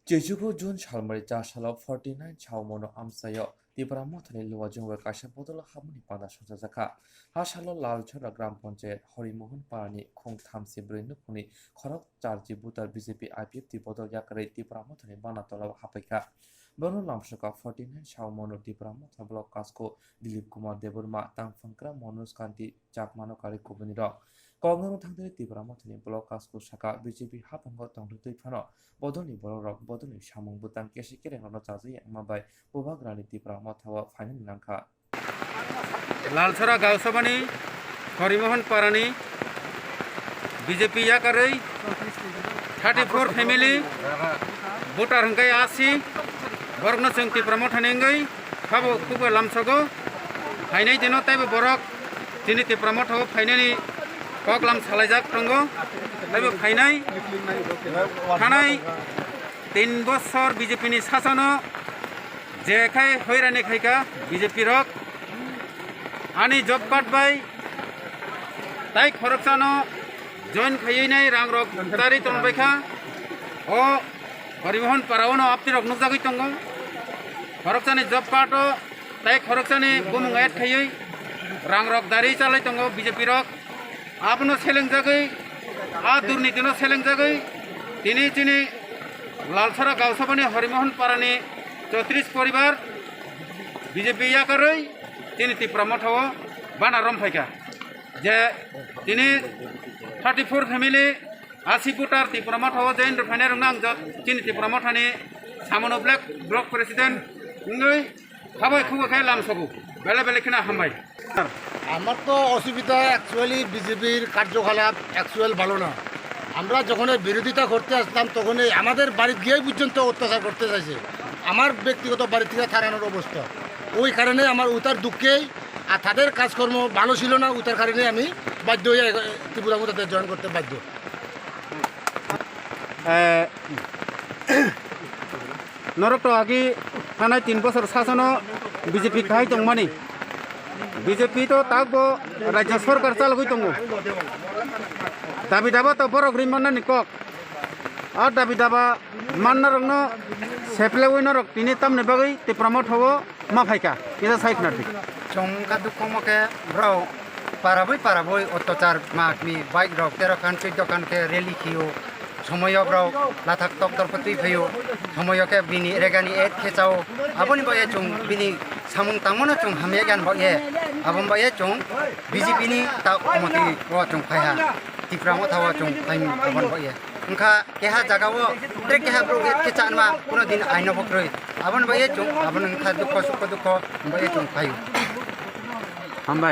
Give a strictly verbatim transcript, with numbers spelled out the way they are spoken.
Chichugo June salmari cha salo forty nine Saomono amchaio Tipra Mothani Luajung bai kaisa bodol habmani panda songchajakha. Ha salo Lalchora Gram Panchayat Horimohon Parani khung thamsi brwi nukhungni khorok charji butar B J P I P F T bodol yakarwi Tipra Mothani bana tolao hapaikha. Bono lamsoka forty nine Saomono Tipra Motha Block Kasko Dilip Kumar Debbarma, Tangphangkra Manoj Kanti, Chakmano kari kubunirok. Koknano thangtini Tipra Mothani Block Kasko saka B J P haphango tongthwtwi phano bodolni borokrok bodolni samung bwtang kesi kerengrokno chajagwi wngma bai Bubagrani Tipra Mothao phainani nangkha. Lalsora Gausabani Horimohon Parani B J P yakarwi thirty four family voter hwnkhe asi borokno chwng Tipra Mothani wngwi habo khukbai lamsogo phainai dino teibo borok chini Tipra Mothao phainani koklam salaijak tongo. Teibo phainai thanai tin bosor B J P ni sasano je khai hoirani khaika B J P rok ani job card bai tai khoroksano join khaiwi nai rang rok tari tonbaikha. O Horimohon Parao no apni rok nukjagwi tongo. Khoroksani job card o tai khoroksani bumung add khaiwi rang rok dari chalai tongo B J P rok. Abono selengjagwi, a durnitino selengjagwi tini chini Lalsora Gausabani Horimohon Parani chotris poribar B J P yakarwi chini Tipra Mothao bana romphaikha. Je tini thirty four family asi voter Tipra Mothao join rwphainai rokno ang jot chini Tipra Mothani Samono Black Block President wngwi khabai khugo khe lamsogo. Bele bele kheno hambai. আমার তো অসুবিধা, অ্যাকচুয়ালি বিজেপির কার্যকলাপ অ্যাকচুয়াল ভালো না। আমরা যখন বিরোধিতা করতে আসতাম, তখনই আমাদের বাড়িতে গিয়েই পর্যন্ত অত্যাচার করতে চাইছে। আমার ব্যক্তিগত বাড়ি থেকে তাড়ানোর অবস্থা। ওই কারণে আমার ওটার দুঃখেই, আর তাদের কাজকর্ম ভালো ছিল না, ওটার কারণে আমি বাধ্য হয়ে ত্রিপুরা মতাতে জয়েন করতে বাধ্য। Eh, norok to agi thanai tin bosor sasono B J P khai tongmani. B J P to takbo rajya sorkar chalogwi tongo. Dabi daba to borok ri mannani kok. A dabi daba mannarokno seplewi norok tini tamni bagwi Tipra Mothao ma phaikha, kisa sai khna di. Chwng wngkha dukhu mo khe borok para bai para bai ottachar ma kmi bike rok tero khan chuddo khan khe rally khiyo. Somoyo borok lathak tok tor phatwi phaio. Somoyo khe bini regani et khe chao. Aboni bagwi chwng bini samung tangmano chwng hamya gan bagwi. Aboni bagwi chwng B J P ni ta komoti o chwng phaiha. Tipra Mothao chwng phaini aboni bagwi. Wngkha keha jaga o tre keha borok et khe chanma kuno din aino phukrwi. Aboni bagwi chwng aboni wngkha dukho sukho dukho bagwi chwng phaio. Hambai.